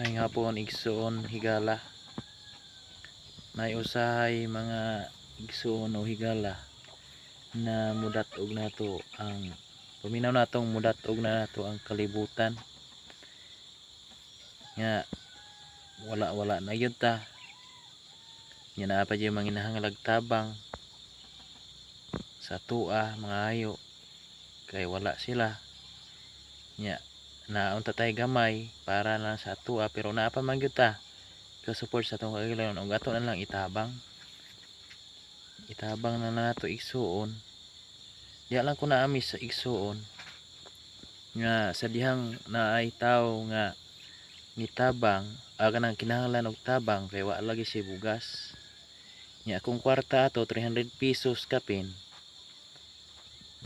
Maayong hapon, igsoon, higala. Nay usahay, mga igsoon o higala, na mudat-og nato ang paminaw natong mudat-og na nato ang kalibutan nga wala wala na gyud ta nya, naa pa gyud manginahanglag tabang sa atoa, mga ayo, kay wala sila nya. Naa unta tay gamay para na sa atoa, pero naa pa man gyud ta ka-support sa atong kaugalingon ug ato na lang itabang, itabang na nato, igsuon. Diha lang ko na-amaze sa igsuon nga sa dihang naay tawo nga nitabang, kanang kinahanglan og tabang kay wa lagi siya bugas nya. Akong kwarta ato, 300 pesos kapin.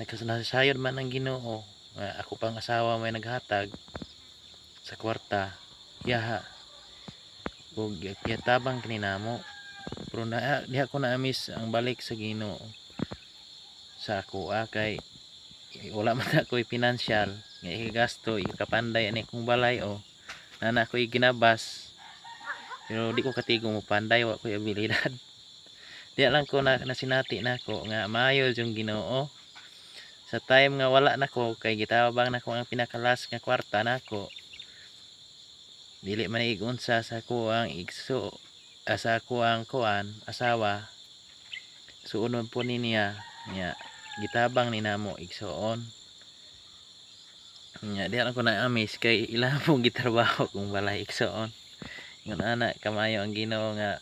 Nasayod man ang Ginoo nga ako pang asawa may naghatag sa kwarta yaha ug gitabang kini namo. Pero na diha ko na-amaze ang balik sa Ginoo sa ako, kay wala man ako'y financial nga igasto ikapanday ani akong balay o nana ako'y ginabas, pero di ko katigom mo panday, wa ko'y abilidad. Diha lang ko na nasinati nako nga maayo yung Ginoo sa time nga wala nako, kay gitabang nako ang pinaka-last nga kwarta nako. Dili man igunsa sa ako ang igso, sa ako ang kuan asawa, suon man po ni niya nya, gitabang ni namo, igsoon nya. Diha lang ko na-amaze kay ila pong gitrabaho kung balay, igsoon. Ingon ana kamayo ang Ginoo nga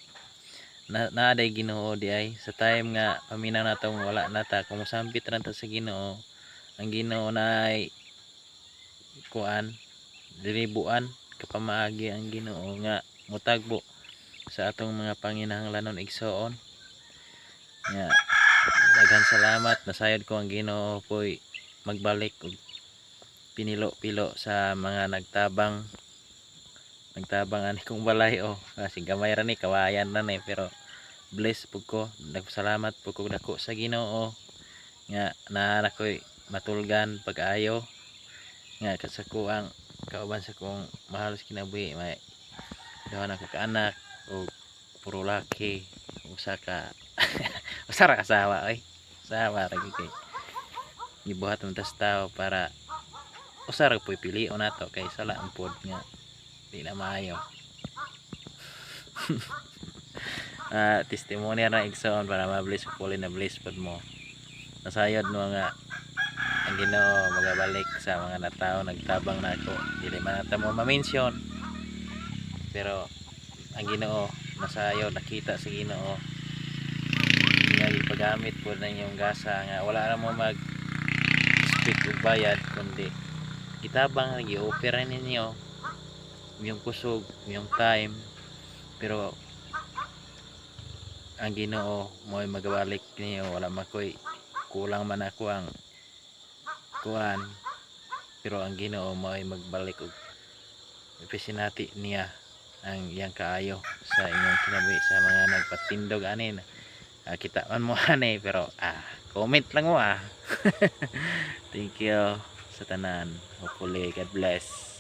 na naaday Ginoo di ay sa time nga paminaw natong wala na ta. Kung mosampit ra ta sa Ginoo, ang Ginoo na ay kuan dilibuan kapamaagi ang Ginoo nga mutagbo sa atong mga panginahanglanon, igsoon. Nga daghan salamat, nasayod ko ang Ginoo poy magbalik og pinilo-pilo sa mga nagtabang, nagtabang ani kong balay oh. Kasi gamay ra ni, kawayan ra ni, pero bless pud ko, nagpasalamat pud ko dako sa Ginoo nga naa na ko'y matulgan pag-ayo nga sa kuang kauban sa kong mahal sa kinabuhi. May duha na ko ka anak og puro laki, usa ka usa ra ka asawa oy, asawa ra gyud kay gibuhat man tas tao para usa ra po'y pilion nato, kay sala ang pod nga di na maayo. Testimony ra, igsoon, para ma-bless po na bless pod mo. Nasayod mo nga ang Ginoo magabalik sa mga natao nagtabang nako. Dili man nata mo ma-mention, pero ang Ginoo nasayod, nakita sa Ginoo nga gipagamit po na inyong gasa nga wala ra mo mag speak og bayad kundi gitabang, gi-offer ninyo yung kusog, yung time, pero ang Ginoo mo'y magabalik niyo. Wala makoy kulang man ako ang kuan, pero ang Ginoo mo'y magbalik og ipisinati niya ang iyang kaayo sa inyong kinabuhi sa mga nagpatindog ani. Kita man mo ani, pero comment lang mo. Thank you sa tanan. Hopefully, God bless.